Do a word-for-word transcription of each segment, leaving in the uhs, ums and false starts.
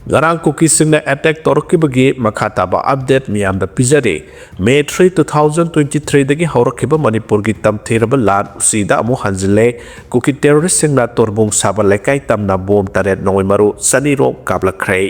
ꯉꯔꯥꯡ ꯀꯨꯀꯤꯁꯤꯡꯅ ꯑꯦꯇꯦꯛ ꯇꯧꯔꯛꯈꯤꯕꯒꯤ ꯃꯈꯥ ꯇꯥꯕ ꯑꯞꯗꯦꯠ ꯃꯤꯌꯥꯝꯗ ꯄꯤꯖꯔꯤ꯫ May three, two thousand twenty ꯊ꯭ꯔꯤꯗꯒꯤ ꯍꯧꯔꯛꯈꯤꯕ ꯃꯅꯤꯄꯨꯔꯒꯤ ꯇꯝꯊꯤꯔꯕ ꯂꯥꯟ ꯎꯆꯤꯗ ꯑꯃꯨꯛ ꯍꯟꯖꯤꯜꯂꯦ꯫ ꯀꯨꯀꯤ ꯇꯦꯔꯣꯔꯤꯁꯁꯤꯡꯅ ꯇꯣꯔꯕꯨꯡ ꯁꯥꯕ ꯂꯩꯀꯥꯏ ꯇꯝꯅ ꯕꯣꯝ ꯇꯔꯦꯠ ꯅꯣꯡꯃꯩ ꯃꯔꯨ ꯆꯅꯤꯔꯣꯝ ꯀꯥꯞꯂꯛꯈ꯭ꯔꯦ꯫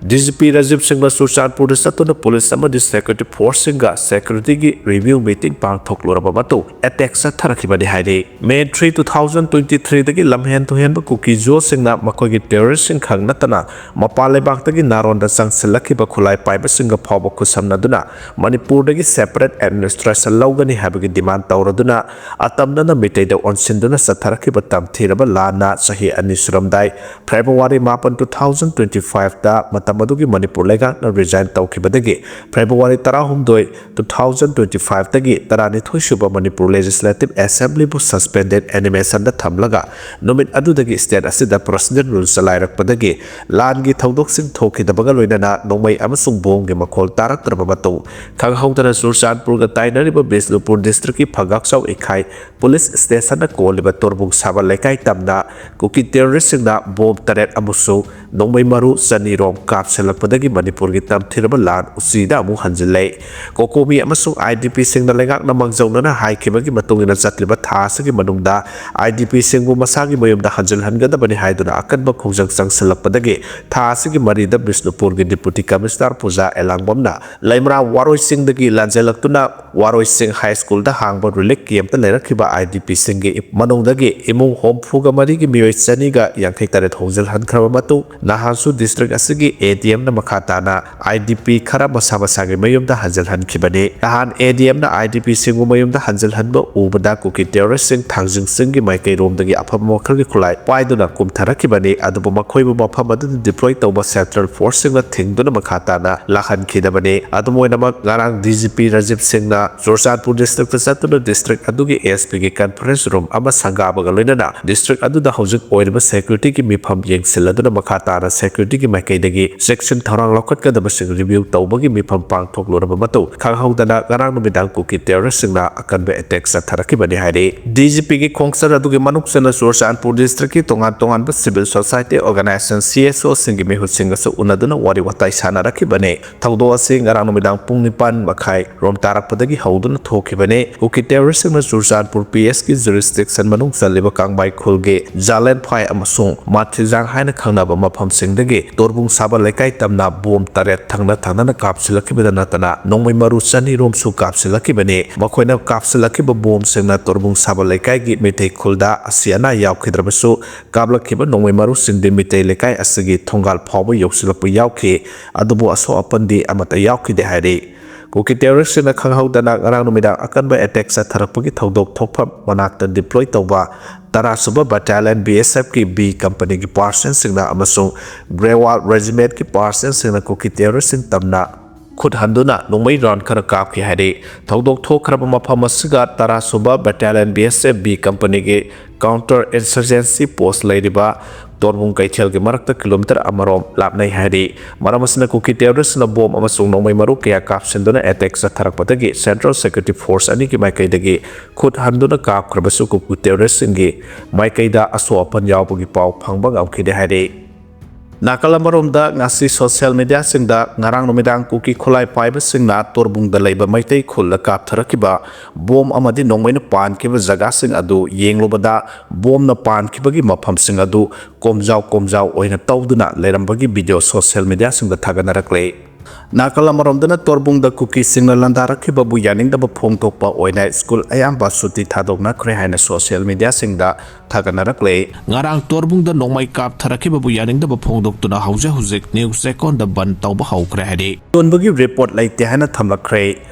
ꯗꯤ ꯖꯤ ꯄꯤ ꯔꯥꯖꯤꯕ ꯁꯤꯡꯅ ꯆꯨꯔꯆꯥꯟꯄꯨꯔꯗ ꯆꯠꯇꯨꯅ ꯄꯨꯂꯤꯁ ꯑꯃꯗꯤ ꯁꯦꯀ꯭ꯌꯨꯔꯤꯇꯤ ꯐꯣꯔꯁꯁꯤꯡꯒ ꯁꯦꯀ꯭ꯌꯨꯔꯤꯇꯤꯒꯤ ꯔꯤꯚꯤꯌꯨ ꯃꯤꯇꯤꯡ ꯄꯥꯡꯊꯣꯛꯂꯨꯔꯕ ꯃꯇꯨꯡ ꯑꯦꯇꯦꯛ ꯆꯠꯊꯔꯛꯈꯤꯕꯅꯤ ꯍꯥꯏꯔꯤ꯫ May three, two thousand twenty ꯊ꯭ꯔꯤꯗꯒꯤ ꯂꯝꯍꯦꯟ ꯇꯨꯍꯦꯟꯕ ꯀꯨꯀꯤ ꯖꯣꯁꯤꯡꯅ ꯃꯈꯣꯏꯒꯤ ꯇꯦꯔꯣꯔꯤꯁꯁꯤꯡ ꯈꯛ ꯅꯠꯇꯅ ꯃꯄꯥꯟ ꯂꯩꯕꯥꯛꯇꯒꯤ ꯅꯥꯔꯣꯟꯗ ꯆꯪꯁꯤꯜꯂꯛꯈꯤꯕ ꯈꯨꯠꯂꯥꯏ ꯄꯥꯏꯕꯁꯤꯡꯒ ꯐꯥꯎꯕ ꯈꯨꯠꯁꯝꯅꯗꯨꯅ ꯃꯅꯤꯄꯨꯔꯗꯒꯤ ꯁꯦꯄꯔꯦꯠ ꯑꯦꯗꯃꯤꯅꯤꯁꯇ꯭ꯔꯦꯁꯟ ꯂꯧꯒꯅꯤ ꯍꯥꯏꯕꯒꯤ ꯗꯤꯃꯥꯟ ꯇꯧꯔꯗꯨꯅ ꯑꯇꯝꯅꯅ ꯃꯤꯇꯩꯗ ꯑꯣꯟꯁꯤꯟꯗꯨꯅ ꯆꯠꯊꯔꯛꯈꯤꯕ ꯇꯝꯊꯤꯔꯕ ꯂꯥꯟꯅ ꯆꯍꯤ ꯑꯅꯤ ꯁꯨꯔꯝꯗꯥꯏ ꯐꯦꯕ꯭ꯔꯨꯋꯥꯔꯤ ꯃꯥꯄꯟ, ꯇꯨ ꯊꯥꯎꯖꯟ ꯇ꯭ꯋꯦꯟꯇꯤ ꯐꯥꯏꯚꯇ ꯃꯇꯝ ꯑꯗꯨꯒꯤ ꯃꯅꯤꯄꯨꯔ ꯂꯩꯉꯥꯛꯅ ꯔꯤꯖꯥꯏꯟ ꯇꯧꯈꯤꯕꯗꯒꯤ ꯐꯦꯕ꯭ꯔꯨꯋꯥꯔꯤ ꯇꯔꯥꯍꯨꯝꯗꯣꯏ, ꯇꯨ ꯊꯥꯎꯖꯟ ꯇ꯭ꯋꯦꯟꯇꯤ ꯐꯥꯏꯚꯇꯒꯤ ꯇꯔꯥꯅꯤꯊꯣꯏ ꯁꯨꯕ ꯃꯅꯤꯄꯨꯔ ꯂꯦꯖꯤꯁꯂꯦꯇꯤꯚ ꯑꯦꯁꯦꯝꯕ꯭ꯂꯤꯕꯨ ꯁꯁꯄꯦꯟꯗꯦꯗ ꯑꯦꯅꯤꯃꯦꯁꯟꯗ ꯊꯝꯂꯒ ꯅꯨꯃꯤꯠ ꯑꯗꯨꯗꯒꯤ ꯁ꯭ꯇꯦꯠ ꯑꯁꯤꯗ ꯄ꯭ꯔꯁꯤꯗꯦꯟ ꯔꯨꯜ ꯆꯂꯥꯏꯔꯛꯄꯗꯒꯤ ꯂꯥꯟꯒꯤ ꯊꯧꯗꯣꯛꯁꯤꯡ ꯊꯣꯛꯈꯤꯗꯕꯒ ꯂꯣꯏꯅꯅ ꯅꯣꯡꯃꯩ ꯑꯃꯁꯨꯡ ꯕꯣꯝꯒꯤ ꯃꯈꯣꯜ ꯇꯥꯔꯛꯇ꯭ꯔꯕ ꯃꯇꯨꯡ ꯈꯪꯍꯧꯗꯅ ꯆꯨꯔꯆꯥꯟꯄꯨꯔꯒ ꯇꯥꯏꯅꯔꯤꯕ ꯕꯤꯁꯅꯨꯄꯨꯔ ꯗꯤꯁꯇ꯭ꯔꯤꯛꯀꯤ ꯐꯒꯥꯛꯆꯥꯎ ꯏꯈꯥꯏ ꯄꯨꯂꯤꯁ ꯁ꯭ꯇꯦꯁꯟꯅ ꯀꯣꯜꯂꯤꯕ ꯇꯣꯔꯕꯨꯡ ꯁꯥꯕ ꯂꯩꯀꯥꯏ ꯇꯝꯅ ꯀꯨꯀꯤ ꯇꯦꯔꯣꯔꯤꯁꯁꯤꯡꯅ ꯕꯣꯝ ꯇꯔꯦꯠ ꯑꯃꯁꯨꯡ ꯅꯣꯡꯃꯩ ꯃꯔꯨ ꯆꯅꯤꯔꯣꯝ ꯀꯥꯞꯁꯤꯜꯂꯛꯄꯗꯒꯤ ꯃꯅꯤꯄꯨꯔꯒꯤ ꯇꯝꯊꯤꯔꯕ ꯂꯥꯟ ꯎꯆꯤꯗ ꯑꯃꯨꯛ ꯍꯟꯖꯤꯜꯂꯦ꯫ ꯀꯣꯀꯣꯃꯤ ꯑꯃꯁꯨꯡ ꯑꯥꯏ ꯗꯤ ꯄꯤꯁꯤꯡꯅ ꯂꯩꯉꯥꯛꯅ ꯃꯥꯡꯖꯧꯅꯅ ꯍꯥꯏꯈꯤꯕꯒꯤ ꯃꯇꯨꯡ ꯏꯟꯅ ꯆꯠꯂꯤꯕ ꯊꯥ ꯑꯁꯤꯒꯤ ꯃꯅꯨꯡꯗ ꯑꯥꯏ ꯗꯤ ꯄꯤꯁꯤꯡꯕꯨ ꯃꯁꯥꯒꯤ ꯃꯌꯨꯝꯗ ꯍꯟꯖꯤꯜꯍꯟꯒꯗꯕꯅꯤ ꯍꯥꯏꯗꯨꯅ ꯑꯀꯟꯕ ꯈꯣꯡꯖꯪ ꯆꯪꯁꯤꯜꯂꯛꯄꯗꯒꯤ ꯊꯥ ꯑꯁꯤꯒꯤ ꯃꯔꯤꯗ ꯕꯤꯁꯅꯨꯄꯨꯔꯒꯤ ꯗꯤꯄꯨꯇꯤ ꯀꯃꯤꯁꯅꯔ ꯄꯨꯖꯥ ꯑꯦꯂꯥꯡꯕꯝꯅ ꯂꯩꯃꯔꯥ ꯋꯥꯔꯣꯏ ꯆꯤꯡꯗꯒꯤ ꯂꯥꯟꯖꯦꯜꯂꯛꯇꯨꯅ ꯋꯥꯔꯣꯏ ꯆꯤꯡ ꯍꯥꯏ ꯁ꯭ꯀꯨꯜꯗ ꯍꯥꯡꯕ ꯔꯤꯂꯤꯐ ꯀꯦꯝꯞꯇ ꯂꯩꯔꯛꯈꯤꯕ ꯑꯥꯏ ꯗꯤ ꯄꯤꯁꯤꯡꯒꯤ ꯃꯅꯨꯡꯗꯒꯤ ꯏꯃꯨꯡ ꯍꯨꯝꯐꯨꯒ ꯃꯔꯤꯒꯤ ꯃꯤꯑꯣꯏ ꯆꯅꯤꯒ ꯌꯥꯡꯈꯩ ꯇꯔꯦꯠ ꯍꯣꯡꯖꯤꯜꯍꯟꯈ꯭ꯔꯕ ꯃꯇꯨꯡ ꯅꯍꯥꯟꯁꯨ ꯗꯤꯁꯇ꯭ꯔꯤꯛ ꯑꯁꯤꯒꯤ ꯑꯦ ꯗꯤ ꯑꯦꯝꯅ ꯃꯈꯥ ꯇꯥꯅ ꯑꯥꯏ ꯗꯤ ꯄꯤ ꯈꯔ ꯃꯁꯥ ꯃꯁꯥꯒꯤ ꯃꯌꯨꯝꯗ ꯍꯟꯖꯤꯜꯍꯟꯈꯤꯕꯅꯤ꯫ ꯅꯍꯥꯟ ꯑꯦ ꯗꯤ ꯑꯦꯝꯅ ꯑꯥꯏ ꯗꯤ ꯄꯤꯁꯤꯡꯕꯨ ꯃꯌꯨꯝꯗ ꯍꯟꯖꯤꯜꯍꯟꯕ ꯎꯕꯗ ꯀꯨꯀꯤ ꯇꯦꯔꯣꯔꯤꯁꯁꯤꯡ ꯊꯥꯡꯖꯤꯡ ꯆꯤꯡꯒꯤ ꯃꯥꯏꯀꯩꯔꯣꯝꯗꯒꯤ ꯑꯐꯕ ꯃꯈꯜꯒꯤ ꯈꯨꯠꯂꯥꯏ ꯄꯥꯏꯗꯨꯅ ꯀꯨꯝꯊꯔꯛꯈꯤꯕꯅꯤ, ꯑꯗꯨꯕꯨ ꯃꯈꯣꯏꯕꯨ ꯃꯐꯝ ꯑꯗꯨꯗ ꯗꯤꯄ꯭ꯂꯣꯏ ꯇꯧꯕ ꯁꯦꯟꯇ꯭ꯔꯦꯜ ꯐꯣꯔꯁꯁꯤꯡꯅ ꯊꯤꯡꯗꯨꯅ ꯃꯈꯥ ꯇꯥꯅ ꯂꯥꯛꯍꯟꯈꯤꯗꯕꯅꯤ꯫ ꯑꯗꯨꯝ ꯑꯣꯏꯅꯃꯛ, ꯉꯔꯥꯡ ꯗꯤ ꯖꯤ ꯄꯤ ꯔꯥꯖꯤꯕ ꯁꯤꯡꯅ ꯆꯨꯔꯆꯥꯟꯄꯨꯔ ꯗꯤꯁꯇ꯭ꯔꯤꯛꯇ ꯆꯠꯇꯨꯅ ꯗꯤꯁꯇ꯭ꯔꯤꯛ ꯑꯗꯨꯒꯤ ꯑꯦꯁ ꯄꯤꯒꯤ ꯀꯟꯐꯔꯦꯟꯁ ꯔꯨꯝ ꯑꯃ ꯁꯪꯒꯥꯕꯒ ꯂꯣꯏꯅꯅ ꯗꯤꯁꯇ꯭ꯔꯤꯛ ꯑꯗꯨꯗ ꯍꯧꯖꯤꯛ ꯑꯣꯏꯔꯤꯕ ꯁꯦꯀ꯭ꯌꯨꯔꯤꯇꯤꯒꯤ ꯃꯤꯐꯝ ꯌꯦꯡꯁꯤꯜꯂꯗꯨꯅ ꯃꯈꯥ ꯇꯥꯅ ꯁꯦꯀ꯭ꯌꯨꯔꯤꯇꯤꯒꯤ ꯃꯥꯏꯀꯩꯗꯒꯤ ꯆꯦꯛꯁꯤꯟ ꯊꯧꯔꯥꯡ ꯂꯧꯈꯠꯀꯗꯕꯁꯤꯡ ꯔꯤꯚꯤꯌꯨ ꯇꯧꯕꯒꯤ ꯃꯤꯐꯝ ꯄꯥꯡꯊꯣꯛꯂꯨꯔꯕ ꯃꯇꯨꯡ, ꯈꯪꯍꯧꯗꯅ ꯉꯔꯥꯡ ꯅꯨꯃꯤꯗꯥꯡ ꯀꯨꯀꯤ ꯇꯦꯔꯣꯔꯤꯁꯁꯤꯡꯅ ꯑꯀꯟꯕ ꯑꯦꯇꯦꯛ ꯆꯠꯊꯔꯛꯈꯤꯕꯅꯤ ꯍꯥꯏꯔꯤ꯫ ꯗꯤ ꯖꯤ ꯄꯤꯒꯤ ꯈꯣꯡꯆꯠ ꯑꯗꯨꯒꯤ ꯃꯅꯨꯡ ꯆꯟꯅ ꯆꯨꯔꯆꯥꯟꯄꯨꯔ ꯗꯤꯁꯇ꯭ꯔꯤꯛꯀꯤ ꯇꯣꯉꯥꯟ ꯇꯣꯉꯥꯟꯕ civil society organisation, C S ꯑꯣꯁꯤꯡꯒꯤ ꯃꯤꯍꯨꯠꯁꯤꯡꯒꯁꯨ ꯎꯅꯗꯨꯅ ꯋꯥꯔꯤ ꯋꯥꯇꯥꯏ ꯁꯥꯟꯅꯔꯛꯈꯤꯕꯅꯤ꯫ ꯊꯧꯗꯣꯛ ꯑꯁꯤ ꯉꯔꯥꯡ ꯅꯨꯃꯤꯗꯥꯡ ꯄꯨꯡ ꯅꯤꯄꯥꯟ ꯃꯈꯥꯏ ꯔꯣꯝ ꯇꯥꯔꯛꯄꯗꯒꯤ ꯍꯧꯗꯨꯅ ꯊꯣꯛꯈꯤꯕꯅꯤ꯫ ꯀꯨꯀꯤ ꯇꯦꯔꯣꯔꯤꯁꯁꯤꯡꯅ ꯆꯨꯔꯆꯥꯟꯄꯨꯔ ꯄꯤ ꯑꯦꯁꯀꯤ ꯖꯨꯔꯤꯁꯗꯤꯛꯁꯟ ꯃꯅꯨꯡ ꯆꯜꯂꯤꯕ ꯀꯥꯡꯃꯥꯏ ꯈꯨꯜꯒꯤ ꯖꯥꯂꯦꯟꯐꯥꯏ ꯑꯃꯁꯨꯡ ꯃꯥꯊꯤꯖꯥꯡ ꯍꯥꯏꯅ ꯈꯪꯅꯕ ꯃꯐꯝꯁꯤꯡꯗꯒꯤ ꯇꯣꯔꯕꯨꯡ ꯁꯥꯕ ꯂꯩꯀꯥꯏ ꯇꯝꯅ ꯕꯣꯝ ꯇꯔꯦꯠ ꯊꯪꯅ ꯊꯪꯅꯅ ꯀꯥꯞꯁꯤꯜꯂꯛꯈꯤꯕꯗ ꯅꯠꯇꯅ ꯅꯣꯡꯃꯩ ꯃꯔꯨ ꯆꯅꯤ ꯔꯣꯝꯁꯨ ꯀꯥꯞꯁꯤꯜꯂꯛꯈꯤꯕꯅꯤ꯫ ꯃꯈꯣꯏꯅ ꯀꯥꯞꯁꯤꯜꯂꯛꯈꯤꯕ ꯕꯣꯝꯁꯤꯡꯅ ꯇꯣꯔꯕꯨꯡ ꯁꯥꯕ ꯂꯩꯀꯥꯏꯒꯤ ꯃꯤꯇꯩ ꯈꯨꯜꯗ ꯑꯁꯤ ꯑꯅꯥ ꯌꯥꯎꯈꯤꯗ꯭ꯔꯕꯁꯨ, ꯀꯥꯞꯂꯛꯈꯤꯕ ꯅꯣꯡꯃꯩ ꯃꯔꯨꯁꯤꯡꯗꯤ ꯃꯤꯇꯩ ꯂꯩꯀꯥꯏ ꯑꯁꯤꯒꯤ ꯊꯣꯡꯒꯥꯜ ꯐꯥꯎꯕ ꯌꯧꯁꯤꯜꯂꯛꯄ ꯌꯥꯎꯈꯤ꯫ ꯑꯗꯨꯕꯨ ꯑꯁꯣꯛ ꯑꯄꯟꯗꯤ ꯑꯃꯠꯇ ꯌꯥꯎꯈꯤꯗꯦ ꯍꯥꯏꯔꯤ꯫ ꯀꯨꯀꯤ ꯇꯦꯔꯣꯔꯤꯁꯁꯤꯡꯅ ꯈꯪꯍꯧꯗꯅ ꯉꯔꯥꯡ ꯅꯨꯃꯤꯗꯥꯡ ꯑꯀꯟꯕ ꯑꯦꯇꯦꯛ ꯆꯠꯊꯔꯛꯄꯒꯤ ꯊꯧꯗꯣꯛ ꯊꯣꯛꯐꯝ ꯃꯅꯥꯛꯇ ꯗꯤꯄ꯭ꯂꯣꯏ ꯇꯧꯕ ꯇꯔꯥ ꯁꯨꯕ ꯕꯠꯇꯥꯂꯤꯌꯟ ꯕꯤ ꯑꯦꯁ ꯑꯦꯐꯀꯤ ꯕꯤ ꯀꯝꯄꯅꯤꯒꯤ ꯄꯥꯔꯁꯟꯁꯤꯡꯅ ꯑꯃꯁꯨꯡ ꯒ꯭ꯔꯦꯋꯥꯜ ꯔꯦꯖꯤꯃꯦꯟꯠꯀꯤ ꯄꯥꯔꯁꯟꯁꯤꯡꯅ ꯀꯨꯀꯤ ꯇꯦꯔꯣꯔꯤꯁꯁꯤꯡ ꯇꯝꯅ ꯈꯨꯠ ꯍꯟꯗꯨꯅ ꯅꯣꯡꯃꯩ ꯔꯥꯎꯟ ꯈꯔ ꯀꯥꯞꯈꯤ ꯍꯥꯏꯔꯤ꯫ ꯊꯧꯗꯣꯛ ꯊꯣꯛꯈ꯭ꯔꯕ ꯃꯐꯝ ꯑꯁꯤꯒ ꯇꯔꯥ ꯁꯨꯕ battalion B S F B ꯀꯝꯄꯅꯤꯒꯤ ꯀꯥꯎꯟꯇꯔ ꯏꯟꯁꯔꯖꯦꯟꯁꯤ ꯄꯣꯁ ꯂꯩꯔꯤꯕ ꯇꯣꯔꯕꯨꯡ ꯀꯩꯊꯦꯜꯒꯤ ꯃꯔꯛꯇ ꯀꯤꯂꯣꯃꯤꯇꯔ ꯑꯃꯔꯣꯝ ꯂꯥꯞꯅꯩ ꯍꯥꯏꯔꯤ꯫ ꯃꯔꯝ ꯑꯁꯤꯅ ꯀꯨꯀꯤ ꯇꯦꯔꯣꯔꯤꯁꯅ ꯕꯣꯝ ꯑꯃꯁꯨꯡ ꯅꯣꯡꯃꯩ ꯃꯔꯨ ꯀꯌꯥ ꯀꯥꯞꯁꯤꯟꯗꯨꯅ ꯑꯦꯇꯦꯛ ꯆꯠꯊꯔꯛꯄꯗꯒꯤ ꯁꯦꯟꯇ꯭ꯔꯦꯜ ꯁꯦꯀ꯭ꯌꯨꯔꯤꯇꯤ ꯐꯣꯔꯁ ꯑꯅꯤꯒꯤ ꯃꯥꯏꯀꯩꯗꯒꯤ ꯈꯨꯠ ꯍꯟꯗꯨꯅ ꯀꯥꯞꯈ꯭ꯔꯕꯁꯨ ꯀꯨꯀꯤ ꯇꯦꯔꯣꯔꯤꯁꯁꯤꯡꯒꯤ ꯃꯥꯏꯀꯩꯗ ꯑꯁꯣꯛ ꯑꯄꯟ ꯌꯥꯎꯕꯒꯤ ꯄꯥꯎ ꯐꯪꯕ ꯉꯝꯈꯤꯗꯦ ꯍꯥꯏꯔꯤ꯫ ꯅꯥꯀꯜ ꯑꯃꯔꯣꯝꯗ, ꯉꯁꯤ ꯁꯣꯁꯤꯌꯦꯜ ꯃꯤꯗꯤꯌꯥꯁꯤꯡꯗ ꯉꯔꯥꯡ ꯅꯨꯃꯤꯗꯥꯡ ꯀꯨꯀꯤ ꯈꯨꯠꯂꯥꯏ ꯄꯥꯏꯕꯁꯤꯡꯅ ꯇꯣꯔꯕꯨꯡꯗ ꯂꯩꯕ ꯃꯩꯇꯩ ꯈꯨꯜꯗ ꯀꯥꯞꯊꯔꯛꯈꯤꯕ ꯕꯣꯝ ꯑꯃꯗꯤ ꯅꯣꯡꯃꯩꯅ ꯄꯥꯟꯈꯤꯕ ꯖꯒꯥꯁꯤꯡ ꯑꯗꯨ ꯌꯦꯡꯂꯨꯕꯗ, ꯕꯣꯝꯅ ꯄꯥꯟꯈꯤꯕꯒꯤ ꯃꯐꯝꯁꯤꯡ ꯑꯗꯨ ꯀꯣꯝꯖꯥꯎ ꯀꯣꯝꯖꯥꯎ ꯑꯣꯏꯅ ꯇꯧꯗꯨꯅ ꯂꯩꯔꯝꯕꯒꯤ ꯚꯤꯗꯤꯑꯣ ꯁꯣꯁꯤꯌꯦꯜ ꯃꯤꯗꯤꯌꯥꯁꯤꯡꯗ ꯊꯥꯒꯠꯅꯔꯛꯂꯦ꯫ ꯅꯥꯀꯜ ꯑꯃꯔꯣꯝꯗꯅ, ꯇꯣꯔꯕꯨꯡꯗ ꯀꯨꯀꯤꯁꯤꯡꯅ ꯂꯥꯟꯗꯥꯔꯛꯈꯤꯕꯕꯨ ꯌꯥꯅꯤꯡꯗꯕ ꯐꯣꯡꯗꯣꯛꯄ ꯑꯣꯏꯅ ꯁ꯭ꯀꯨꯜ ꯑꯌꯥꯝꯕ ꯁꯨꯇꯤ ꯊꯥꯗꯣꯛꯅꯈ꯭ꯔꯦ ꯍꯥꯏꯅ ꯁꯣꯁꯤꯌꯦꯜ ꯃꯤꯗꯤꯌꯥꯁꯤꯡꯗ ꯊꯥꯒꯠꯅꯔꯛꯂꯦ꯫ ꯉꯔꯥꯡ ꯇꯣꯔꯕꯨꯡꯗ ꯅꯣꯡꯃꯩ ꯀꯥꯞꯊꯔꯛꯈꯤꯕꯕꯨ ꯌꯥꯅꯤꯡꯗꯕ ꯐꯣꯡꯗꯣꯛꯇꯨꯅ ꯍꯧꯖꯤꯛ ꯍꯧꯖꯤꯛ ꯅ꯭ꯌꯨꯁ ꯆꯦꯛꯀꯣꯟꯗ ꯕꯟ ꯇꯧꯕ ꯍꯧꯈ꯭ꯔꯦ ꯍꯥꯏꯔꯤ꯫ ꯌꯣꯟꯕꯒꯤ ꯔꯤꯄꯣꯔꯠ ꯂꯩꯇꯦ ꯍꯥꯏꯅ ꯊꯝꯂꯛꯈ꯭ꯔꯦ꯫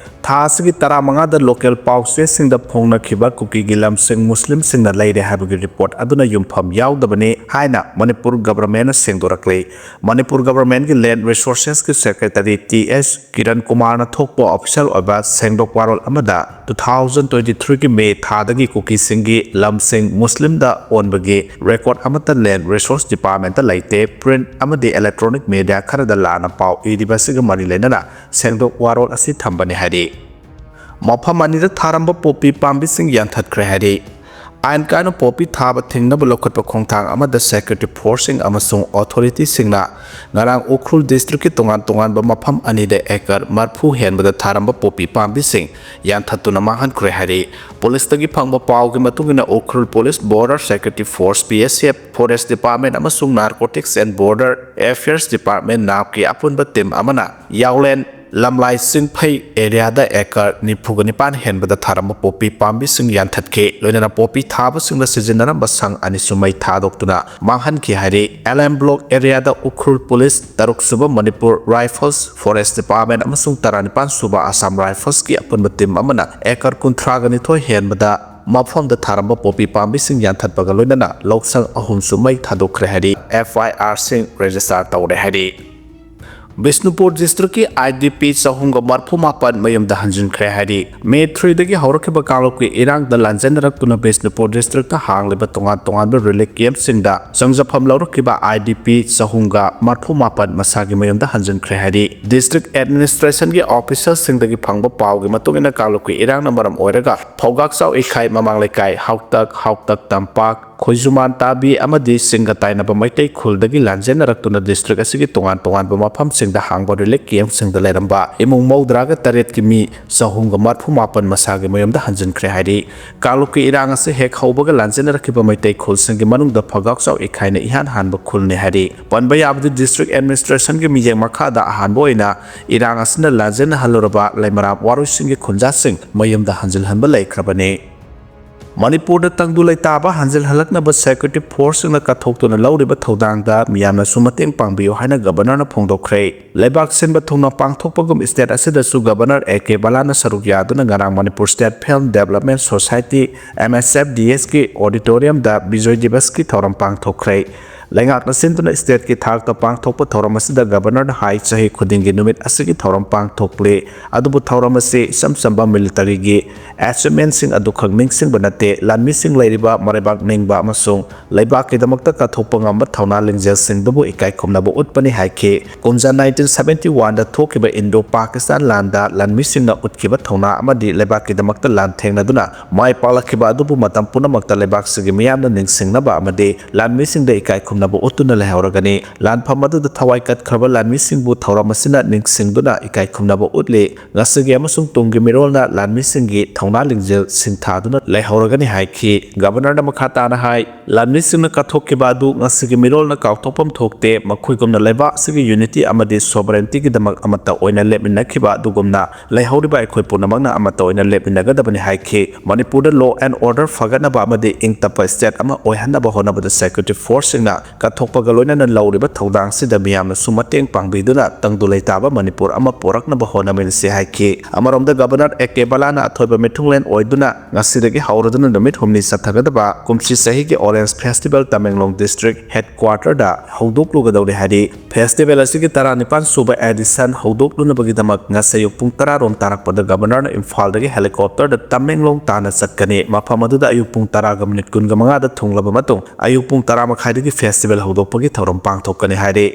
ꯊꯥ ꯑꯁꯤꯒꯤ ꯇꯔꯥꯃꯉꯥꯗ ꯂꯣꯀꯦꯜ ꯄꯥꯎꯆꯦꯁꯤꯡꯗ ꯐꯣꯡꯅꯈꯤꯕ ꯀꯨꯀꯤꯒꯤ ꯂꯝꯁꯤꯡ ꯃꯨꯁꯂꯤꯝꯁꯤꯡꯅ ꯂꯩꯔꯦ ꯍꯥꯏꯕꯒꯤ ꯔꯤꯄꯣꯔꯠ ꯑꯗꯨꯅ ꯌꯨꯝꯐꯝ ꯌꯥꯎꯗꯕꯅꯤ ꯍꯥꯏꯅ ꯃꯅꯤꯄꯨꯔ ꯒꯚꯔꯟꯃꯦꯟꯠꯅ ꯁꯦꯡꯗꯣꯔꯛꯂꯤ꯫ ꯃꯅꯤꯄꯨꯔ ꯒꯚꯔꯟꯃꯦꯟꯠꯀꯤ ꯂꯦꯟꯗ ꯔꯤꯁꯣꯔꯁꯦꯁꯀꯤ ꯁꯦꯀ꯭ꯔꯦꯇꯔꯤ ꯇꯤ ꯑꯦꯁ ꯀꯤꯔꯟ ꯀꯨꯃꯥꯔꯅ ꯊꯣꯛꯄ ꯑꯣꯐꯤꯁꯤꯌꯦꯜ ꯑꯣꯏꯕ ꯁꯦꯡꯗꯣꯛ ꯋꯥꯔꯣꯜ ꯑꯃꯗ, two thousand twenty three ꯒꯤ ꯃꯦ ꯊꯥꯗꯒꯤ ꯀꯨꯀꯤꯁꯤꯡꯒꯤ ꯂꯝꯁꯤꯡ ꯃꯨꯁꯂꯤꯝꯗ ꯑꯣꯟꯕꯒꯤ ꯔꯦꯀꯣꯔꯗ ꯑꯃꯠꯇ ꯂꯦꯟꯗ ꯔꯤꯁꯣꯔꯁ ꯗꯤꯄꯥꯔꯠꯃꯦꯟꯠꯇ ꯂꯩꯇꯦ꯫ ꯄ꯭ꯔꯤꯟꯠ ꯑꯃꯗꯤ ꯏꯂꯦꯛꯇ꯭ꯔꯣꯅꯤꯛ ꯃꯤꯗꯤꯌꯥ ꯈꯔꯗ ꯂꯥꯟꯅ ꯄꯥꯎ ꯏꯔꯤꯕ ꯑꯁꯤꯒ ꯃꯔꯤ ꯂꯩꯅꯅ ꯁꯦꯡꯗꯣꯛ ꯋꯥꯔꯣꯜ ꯑꯁꯤ ꯊꯝꯕꯅꯤ ꯍꯥꯏꯔꯤ꯫ ꯃꯐꯝ ꯑꯅꯤꯗ ꯊꯥꯔꯝꯕ ꯄꯣꯄꯤ ꯄꯥꯝꯕꯤꯁꯤꯡ ꯌꯥꯟꯊꯠꯈ꯭ꯔꯦ ꯍꯥꯏꯔꯤ꯫ ꯑꯥꯏꯟ ꯀꯥꯏꯅ ꯄꯣꯄꯤ ꯊꯥꯕ ꯊꯤꯡꯅꯕ ꯂꯧꯈꯠꯄ ꯈꯣꯡꯊꯥꯡ ꯑꯃꯗ ꯁꯦꯀ꯭ꯌꯨꯔꯤꯇꯤ ꯐꯣꯔꯁꯁꯤꯡ ꯑꯃꯁꯨꯡ ꯑꯣꯊꯣꯔꯤꯇꯤꯁꯤꯡꯅ ꯉꯔꯥꯡ ꯎꯈ꯭ꯔꯨꯜ ꯗꯤꯁꯇ꯭ꯔꯤꯛꯀꯤ ꯇꯣꯉꯥꯟ ꯇꯣꯉꯥꯟꯕ ꯃꯐꯝ ꯑꯅꯤꯗ ꯑꯦꯀꯔ ꯃꯔꯐꯨ ꯍꯦꯟꯕꯗ ꯊꯥꯔꯝꯕ ꯄꯣꯄꯤ ꯄꯥꯝꯕꯤꯁꯤꯡ ꯌꯥꯟꯊꯠꯇꯨꯅ ꯃꯥꯡꯍꯟꯈ꯭ꯔꯦ ꯍꯥꯏꯔꯤ꯫ ꯄꯨꯂꯤꯁꯇꯒꯤ ꯐꯪꯕ ꯄꯥꯎꯒꯤ ꯃꯇꯨꯡ ꯏꯟꯅ, Ukhrul police, border security force, B S F, forest department ꯑꯃꯁꯨꯡ narcotics and border affairs department, ꯅꯥꯞꯀꯤ ꯑꯄꯨꯟꯕ ꯇꯤꯝ ꯑꯃꯅ ꯌꯥꯎꯂꯦꯟ ꯂꯝꯂꯥꯏ ꯆꯤꯡꯐꯩ ꯑꯦꯔꯤꯌꯥꯗ ꯑꯦꯀꯔ ꯅꯤꯐꯨꯒ ꯅꯤꯄꯥꯟ ꯍꯦꯟꯕꯗ ꯊꯥꯔꯝꯕ ꯄꯣꯄꯤ ꯄꯥꯝꯕꯤꯁꯤꯡ ꯌꯥꯟꯊꯠꯈꯤ꯫ ꯂꯣꯏꯅꯅ ꯄꯣꯄꯤ ꯊꯥꯕꯁꯤꯡꯗ ꯁꯤꯖꯤꯟꯅꯔꯝꯕ ꯁꯪ ꯑꯅꯤꯁꯨ ꯃꯩ ꯊꯥꯗꯣꯛꯇꯨꯅ ꯃꯥꯡꯍꯟꯈꯤ ꯍꯥꯏꯔꯤ꯫ ꯑꯦꯜ ꯑꯦꯝ ꯕ꯭ꯂꯣꯛ ꯑꯦꯔꯤꯌꯥꯗ ꯎꯈ꯭ꯔꯨꯜ ꯄꯨꯂꯤꯁ, ꯇꯔꯨꯛ ꯁꯨꯕ ꯃꯅꯤꯄꯨꯔ ꯔꯥꯏꯐꯜꯁ, ꯐꯣꯔꯦꯁ ꯗꯤꯄꯥꯔꯠꯃꯦꯟꯠ ꯑꯃꯁꯨꯡ ꯇꯔꯥꯅꯤꯄꯥꯟ ꯁꯨꯕ ꯑꯁꯥꯝ ꯔꯥꯏꯐꯜꯁꯀꯤ ꯑꯄꯨꯟꯕ ꯇꯤꯝ ꯑꯃꯅ ꯑꯦꯀꯔ ꯀꯨꯟꯊ꯭ꯔꯥꯒ ꯅꯤꯊꯣꯏ ꯍꯦꯟꯕꯗ ꯃꯐꯝꯗ ꯊꯥꯔꯝꯕ ꯄꯣꯄꯤ ꯄꯥꯝꯕꯤꯁꯤꯡ ꯌꯥꯟꯊꯠꯄꯒ ꯂꯣꯏꯅꯅ ꯂꯧꯁꯪ ꯑꯍꯨꯝꯁꯨ ꯃꯩ ꯊꯥꯗꯣꯛꯈ꯭ꯔꯦ ꯍꯥꯏꯔꯤ꯫ ꯑꯦꯐ ꯑꯥꯏ ꯑꯥꯔꯁꯤꯡ ꯔꯦꯖꯤꯁꯇꯥꯔ ꯇꯧꯔꯦ ꯍꯥꯏꯔꯤ꯫ ꯕꯤꯁꯅꯨꯄꯨꯔ ꯗꯤꯁꯇ꯭ꯔꯤꯛꯀꯤ ꯑꯥꯏ ꯗꯤ ꯄꯤ ꯆꯍꯨꯝꯒ ꯃꯔꯐꯨ ꯃꯥꯄꯟ ꯃꯌꯨꯝꯗ ꯍꯟꯖꯤꯟꯈ꯭ꯔꯦ ꯍꯥꯏꯔꯤ꯫ ꯃꯦ ꯊ꯭ꯔꯤꯗꯒꯤ ꯍꯧꯔꯛꯈꯤꯕ ꯀꯥꯡꯂꯨꯞꯀꯤ ꯏꯔꯥꯡꯗ ꯂꯥꯟꯖꯦꯟꯅꯔꯛꯇꯨꯅ ꯕꯤꯁꯅꯨꯄꯨꯔ ꯗꯤꯁꯇ꯭ꯔꯤꯛꯇ ꯍꯥꯡꯂꯤꯕ ꯇꯣꯉꯥꯟ ꯇꯣꯉꯥꯟꯕ ꯔꯤꯂꯤꯐ ꯀꯦꯝꯞꯁꯤꯡꯗ ꯆꯪꯖꯐꯝ ꯂꯧꯔꯛꯈꯤꯕ ꯑꯥꯏ ꯗꯤ ꯄꯤ ꯆꯍꯨꯝꯒ ꯃꯔꯐꯨ ꯃꯥꯄꯟ ꯃꯁꯥꯒꯤ ꯃꯌꯨꯝꯗ ꯍꯟꯖꯤꯟꯈ꯭ꯔꯦ ꯍꯥꯏꯔꯤ꯫ ꯗꯤꯁꯇ꯭ꯔꯤꯛ ꯑꯦꯗꯃꯤꯅꯤꯁꯇ꯭ꯔꯦꯁꯟꯒꯤ ꯑꯣꯐꯤꯁꯤꯌꯦꯜꯁꯤꯡꯗꯒꯤ ꯐꯪꯕ ꯄꯥꯎꯒꯤ ꯃꯇꯨꯡ ꯏꯟꯅ, ꯀꯥꯡꯂꯨꯞꯀꯤ ꯏꯔꯥꯡꯅ ꯃꯔꯝ ꯑꯣꯏꯔꯒ ꯐꯧꯒꯥꯛꯆꯥꯎ ꯏꯈꯥꯏ, ꯃꯃꯥꯡ ꯂꯩꯀꯥꯏ, ꯍꯥꯎꯇꯛ, ꯍꯥꯎꯇꯛ ꯇꯝꯄꯥꯛ, ꯈꯣꯏꯖꯨꯃꯥꯟ ꯇꯥꯕꯤ ꯑꯃꯗꯤ ꯆꯤꯡꯒ ꯇꯥꯏꯅꯕ ꯃꯩꯇꯩ ꯈꯨꯜꯗꯒꯤ ꯂꯥꯟꯖꯦꯟꯅꯔꯛꯇꯨꯅ ꯗꯤꯁꯇ꯭ꯔꯤꯛ ꯑꯁꯤꯒꯤ ꯇꯣꯉꯥꯟ ꯇꯣꯉꯥꯟꯕ ꯃꯐꯝꯁꯤꯡꯗ ꯍꯥꯡꯕ ꯔꯤꯂꯤꯐ ꯀꯦꯝꯞꯁꯤꯡꯗ ꯂꯩꯔꯝꯕ ꯏꯃꯨꯡ ꯃꯧꯗ꯭ꯔꯥꯒ ꯇꯔꯦꯠꯀꯤ ꯃꯤ ꯆꯍꯨꯝꯒ ꯃꯔꯐꯨ ꯃꯥꯄꯟ ꯃꯁꯥꯒꯤ ꯃꯌꯨꯝꯗ ꯍꯟꯖꯤꯟꯈ꯭ꯔꯦ ꯍꯥꯏꯔꯤ꯫ ꯀꯥꯡꯂꯨꯞꯀꯤ ꯏꯔꯥꯡ ꯑꯁꯤ ꯍꯦꯛ ꯍꯧꯕꯒ ꯂꯥꯟꯖꯦꯟꯅꯔꯛꯈꯤꯕ ꯃꯩꯇꯩ ꯈꯨꯜꯁꯤꯡꯒꯤ ꯃꯅꯨꯡꯗ ꯐꯧꯒꯥꯛꯆꯥꯎ ꯏꯈꯥꯏꯅ ꯏꯍꯥꯟ ꯍꯥꯟꯕ ꯈꯨꯜꯅꯤ ꯍꯥꯏꯔꯤ꯫ ꯄꯟꯕ ꯌꯥꯕꯗꯤ, ꯗꯤꯁꯇ꯭ꯔꯤꯛ ꯑꯦꯗꯃꯤꯅꯤꯁꯇ꯭ꯔꯦꯁꯟꯒꯤ ꯃꯤꯠꯌꯦꯡ ꯃꯈꯥꯗ ꯑꯍꯥꯟꯕ ꯑꯣꯏꯅ ꯏꯔꯥꯡ ꯑꯁꯤꯅ ꯂꯥꯟꯖꯦꯟꯅꯍꯜꯂꯨꯔꯕ ꯂꯩꯃꯔꯥꯝ ꯋꯥꯔꯣꯏꯁꯤꯡꯒꯤ ꯈꯨꯟꯖꯥꯁꯤꯡ ꯃꯌꯨꯝꯗ ꯍꯟꯖꯤꯜꯍꯟꯕ ꯂꯩꯈ꯭ꯔꯕꯅꯤ꯫ ꯃꯅꯤꯄꯨꯔꯗ ꯇꯪꯗꯨ ꯂꯩꯇꯥꯕ ꯍꯟꯖꯤꯜꯍꯜꯂꯛꯅꯕ security forceꯁꯤꯡꯅ ꯀꯠꯊꯣꯛꯇꯨꯅ ꯂꯧꯔꯤꯕ ꯊꯧꯗꯥꯡꯗ ꯃꯤꯌꯥꯝꯅꯁꯨ ꯃꯇꯦꯡ ꯄꯥꯡꯕꯤꯌꯨ ꯍꯥꯏꯅ Governorꯅ ꯐꯣꯡꯗꯣꯛꯈ꯭ꯔꯦ꯫ ꯂꯩꯕꯥꯛ ꯁꯤꯟꯕ ꯊꯨꯡꯅ ꯄꯥꯡꯊꯣꯛꯄꯒꯨꯝ state ꯑꯁꯤꯗꯁꯨ Governor A K ꯕꯂꯥꯅ ꯁꯔꯨꯛ ꯌꯥꯗꯨꯅ ꯉꯔꯥꯡ Manipur State Film Development Society, M S F D Sꯀꯤ auditoriumꯗ Bijoy ꯗꯤꯕꯁꯀꯤ ꯊꯧꯔꯝ ꯄꯥꯡꯊꯣꯛꯈ꯭ꯔꯦ꯫ ꯂꯩꯉꯥꯛꯅ ꯁꯤꯟꯗꯨꯅ stateꯀꯤ ꯊꯥꯛꯇ ꯄꯥꯡꯊꯣꯛꯄ ꯊꯧꯔꯝ ꯑꯁꯤꯗ Governorꯅ ꯍꯥꯏ, ꯆꯍꯤ ꯈꯨꯗꯤꯡꯒꯤ ꯅꯨꯃꯤꯠ ꯑꯁꯤꯒꯤ ꯊꯧꯔꯝ ꯄꯥꯡꯊꯣꯛꯂꯤ, ꯑꯗꯨꯕꯨ ꯊꯧꯔꯝ ꯑꯁꯤ ꯏꯆꯝ ꯆꯝꯕ militaryꯒꯤ achievementꯁꯤꯡ ꯑꯗꯨꯈꯛ ꯅꯤꯡꯁꯤꯡꯕ ꯅꯠꯇꯦ, ꯂꯥꯟꯃꯤꯁꯤꯡ ꯂꯩꯔꯤꯕ ꯃꯔꯩꯕꯥꯛ ꯅꯤꯡꯕ ꯑꯃꯁꯨꯡ ꯂꯩꯕꯥꯛꯀꯤꯗꯃꯛꯇ ꯀꯠꯊꯣꯛꯄ ꯉꯝꯕ ꯊꯧꯅꯥ ꯂꯤꯡꯖꯦꯜꯁꯤꯡꯗꯨꯕꯨ ꯏꯀꯥꯏ ꯈꯨꯝꯅꯕ ꯎꯠꯄꯅꯤ ꯍꯥꯏꯈꯤ꯫ ꯀꯨꯝꯖꯥ nineteen seventy oneꯗ ꯊꯣꯛꯈꯤꯕ Indo-Pakistan ꯂꯥꯟꯗ ꯂꯥꯟꯃꯤꯁꯤꯡꯅ ꯎꯠꯈꯤꯕ ꯊꯧꯅꯥ ꯑꯃꯗꯤ ꯂꯩꯕꯥꯛꯀꯤꯗꯃꯛꯇ ꯂꯥꯟꯊꯦꯡꯅꯗꯨꯅ ꯃꯥꯏ ꯄꯥꯛꯂꯛꯈꯤꯕ ꯑꯗꯨꯕꯨ ꯃꯇꯝ ꯄꯨꯝꯅꯃꯛꯇ ꯂꯩꯕꯥꯛꯁꯤꯒꯤ ꯃꯤꯌꯥꯝꯅ ꯅꯤꯡꯁꯤꯡꯅꯕ ꯑꯃꯗꯤ ꯂꯥꯟꯃꯤꯁꯤꯡꯗ ꯏꯀꯥꯏ ꯈꯨꯝꯅꯕ ꯎꯠꯇꯨꯅ ꯂꯩꯍꯧꯔꯒꯅꯤ꯫ ꯂꯥꯟꯐꯝ ꯑꯗꯨꯗ ꯊꯋꯥꯏ ꯀꯠꯈ꯭ꯔꯕ ꯂꯥꯟꯃꯤꯁꯤꯡꯕꯨ ꯊꯧꯔꯝ ꯑꯁꯤꯅ ꯅꯤꯡꯁꯤꯡꯗꯨꯅ ꯏꯀꯥꯏ ꯈꯨꯝꯅꯕ ꯎꯠꯂꯤ꯫ ꯉꯁꯤꯒꯤ ꯑꯃꯁꯨꯡ ꯇꯨꯡꯒꯤ ꯃꯤꯔꯣꯜꯅ ꯂꯥꯟꯃꯤꯁꯤꯡꯒꯤ ꯊꯧꯅꯥ ꯂꯤꯡꯖꯦꯜ ꯁꯤꯡꯊꯥꯗꯨꯅ ꯂꯩꯍꯧꯔꯒꯅꯤ ꯍꯥꯏꯈꯤ꯫ Governorꯅ ꯃꯈꯥ ꯇꯥꯅ ꯍꯥꯏ, ꯂꯥꯟꯃꯤꯁꯤꯡꯅ ꯀꯠꯊꯣꯛꯈꯤꯕ ꯑꯗꯨ ꯉꯁꯤꯒꯤ ꯃꯤꯔꯣꯜꯅ ꯀꯥꯎꯊꯣꯛꯐꯝ ꯊꯣꯛꯇꯦ꯫ ꯃꯈꯣꯏꯒꯨꯝꯅ ꯂꯩꯕꯥꯛ ꯑꯁꯤꯒꯤ unity ꯑꯃꯗꯤ sovereigntyꯒꯤꯗꯃꯛ ꯑꯃꯠꯇ ꯑꯣꯏꯅ ꯂꯦꯞꯃꯤꯟꯅꯈꯤꯕ ꯑꯗꯨꯒꯨꯝꯅ ꯂꯩꯍꯧꯔꯤꯕ ꯑꯩꯈꯣꯏ ꯄꯨꯝꯅꯃꯛꯅ ꯑꯃꯠꯇ ꯑꯣꯏꯅ ꯂꯦꯞꯃꯤꯟꯅꯒꯗꯕꯅꯤ ꯍꯥꯏꯈꯤ꯫ ꯃꯅꯤꯄꯨꯔꯗ law and order ꯐꯒꯠꯅꯕ ꯑꯃꯗꯤ ꯏꯪ ꯇꯞꯄ state ꯑꯃ ꯑꯣꯏꯍꯟꯅꯕ ꯍꯣꯠꯅꯕꯗ security forceꯁꯤꯡꯅ ꯀꯠꯊꯣꯛꯄꯒ ꯂꯣꯏꯅꯅ ꯂꯧꯔꯤꯕ ꯊꯧꯗꯥꯡꯁꯤꯗ ꯃꯤꯌꯥꯝꯅꯁꯨ ꯃꯇꯦꯡ ꯄꯥꯡꯕꯤꯗꯨꯅ ꯇꯪꯗꯨ ꯂꯩꯇꯥꯕ ꯃꯅꯤꯄꯨꯔ ꯑꯃ ꯄꯨꯔꯛꯅꯕ ꯍꯣꯠꯅꯃꯤꯟꯅꯁꯤ ꯍꯥꯏꯈꯤ꯫ ꯑꯃꯔꯣꯝꯗ Governor A K ꯕꯂꯥꯅ ꯑꯊꯣꯏꯕ ꯃꯤꯊꯨꯡꯂꯦꯟ ꯑꯣꯏꯗꯨꯅ ꯉꯁꯤꯗꯒꯤ ꯍꯧꯔꯗꯨꯅ ꯅꯨꯃꯤꯠ ꯍꯨꯝꯅꯤ ꯆꯠꯊꯒꯗꯕ ꯀꯨꯝꯁꯤ ꯆꯍꯤꯒꯤ Orange Festival ꯇꯃꯦꯡꯂꯣꯡ district headquarterꯗ ꯍꯧꯗꯣꯛꯂꯨꯒꯗꯧꯔꯤ ꯍꯥꯏꯔꯤ꯫ Festival ꯑꯁꯤꯒꯤ ꯇꯔꯥꯅꯤꯄꯥꯟ ꯁꯨꯕ edition ꯍꯧꯗꯣꯛꯂꯨꯅꯕꯒꯤꯗꯃꯛ ꯉꯁꯤ ꯑꯌꯨꯛ ꯄꯨꯡ ꯇꯔꯥ ꯔꯣꯝ ꯇꯥꯔꯛꯄꯗ Governorꯅ ꯏꯝꯐꯥꯜꯗꯒꯤ helicopterꯗ ꯇꯃꯦꯡꯂꯣꯡ ꯇꯥꯟꯅ ꯆꯠꯀꯅꯤ꯫ ꯃꯐꯝ ꯑꯗꯨꯗ ꯑꯌꯨꯛ ꯄꯨꯡ ꯇꯔꯥꯒ ꯃꯤꯅꯤꯠ ꯀꯨꯟꯒ ꯃꯉꯥꯗ ꯊꯨꯡꯂꯕ ꯃꯇꯨꯡ ꯑꯌꯨꯛ ꯄꯨꯡ ꯇꯔꯥ ꯃꯈꯥꯏꯗꯒꯤ festival ꯍꯧꯗꯣꯛꯄꯒꯤ ꯊꯧꯔꯝ ꯄꯥꯡꯊꯣꯛꯀꯅꯤ ꯍꯥꯏꯔꯤ꯫